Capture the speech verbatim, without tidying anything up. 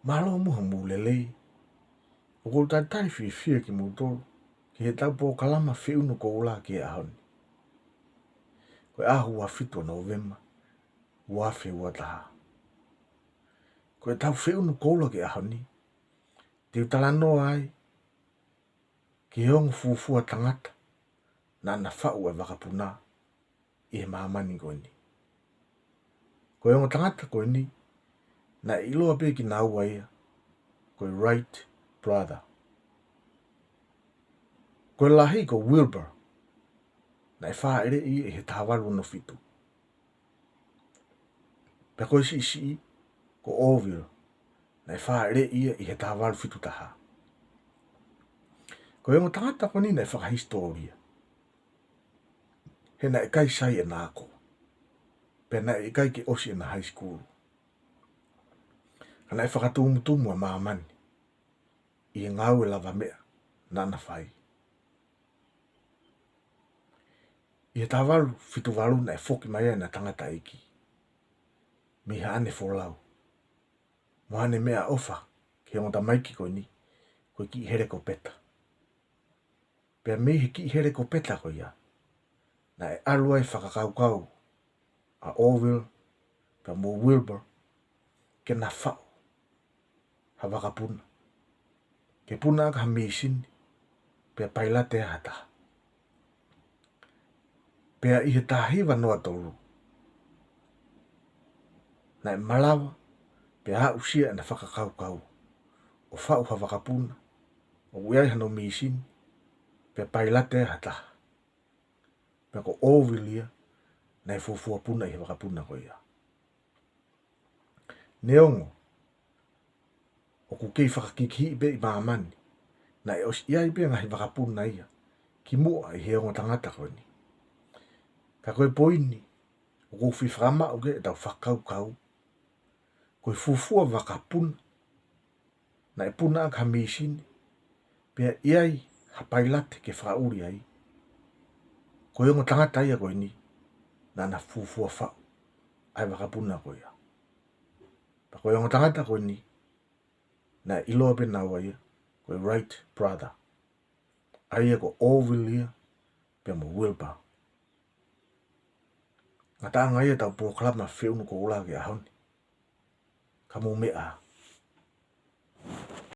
Mālō muʻa hoʻomou lelei. ʻOku ou talitali fiefia kimoutolu ki heʻetau polokalama Feʻunu Koula ki he ʻaho ni. Ko e ʻaho ua fitu ʻo Nōvema, ua afe ua taha. Ko ʻetau Feʻunu Koula ki he ʻaho ni, te u talanoa ai ki he ongo fuofua tangata naʻa na faʻu e vakapuna ʻi he māmani ko eni. Ko e ongo tangata ko eni, naʻe ʻiloa pē kinaua ia ko e Wright brother. Ko e lahi ko Wilbur, naʻe fāʻeleʻi ia ʻi he taha valu ono fitu. Pea ko e siʻisiʻi ko Orville, naʻe fāʻeleʻi ia ʻi he taha valu fitu taha. Ko e ongo tangata ko eni naʻe fakahisitōlia, he naʻe ʻikai sai ʻena ako, pea naʻe ʻikai ke ʻosi ʻena high school. Ka naʻe fakatumutumu ʻa māmani ʻi he ngāue lavameʻa naʻa na fai. ʻI he taha valu fitu valu naʻe foki mai ai ʻena tangataʻeiki mei haʻane folau mo haʻane meʻaʻofa ki he ongo tamaiki ko eni, ko e kiʻi helikopeta. Pea mei he kiʻi helikopeta ko ia, naʻe ʻalu ai e fakakaukau ʻa Orville pea mo Wilbur ke na faʻu ha vakapuna ke puna ʻaki ha mīsini, pea pailate ai ha taha. Pea ʻi he taha hiva noa tolu, naʻe malava pea aʻusia ʻena fakakaukau ʻo faʻu ha vakapuna ʻoku ʻi ai hano mīsini, pea pailate ai ha taha. Pea ko Orville ia naʻe fuofua puna ʻi he vakapuna ko ia. Neongo ʻoku kei fakakikihiʻi pē ʻi māmani, naʻe ʻosi ʻi ai pē ngaahi vakapuna ia kimuʻa ʻi he ongo tangata ko eni. Ka ko e poini ʻoku ou fie fakamaʻu ki ai ʻetau fakakaukau, ko e fuofua vakapuna naʻe puna ʻaki ha mīsini, pea ʻi ai ha pailate ke fakaʻuli ai, ko e ongo tangata ia ko eni naʻa na fuofua faʻu ʻa e vakapuna ko ia. Pea ko e ongo tangata ko eni, naʻe ʻiloa pē naua ia ko e Wright brother, ʻa ia ko Orville ia pea mo Wilbur. Ngataʻanga ia ʻetau polokalama Feʻunu Koula ki he ʻaho ni. Ka mou meʻa ā.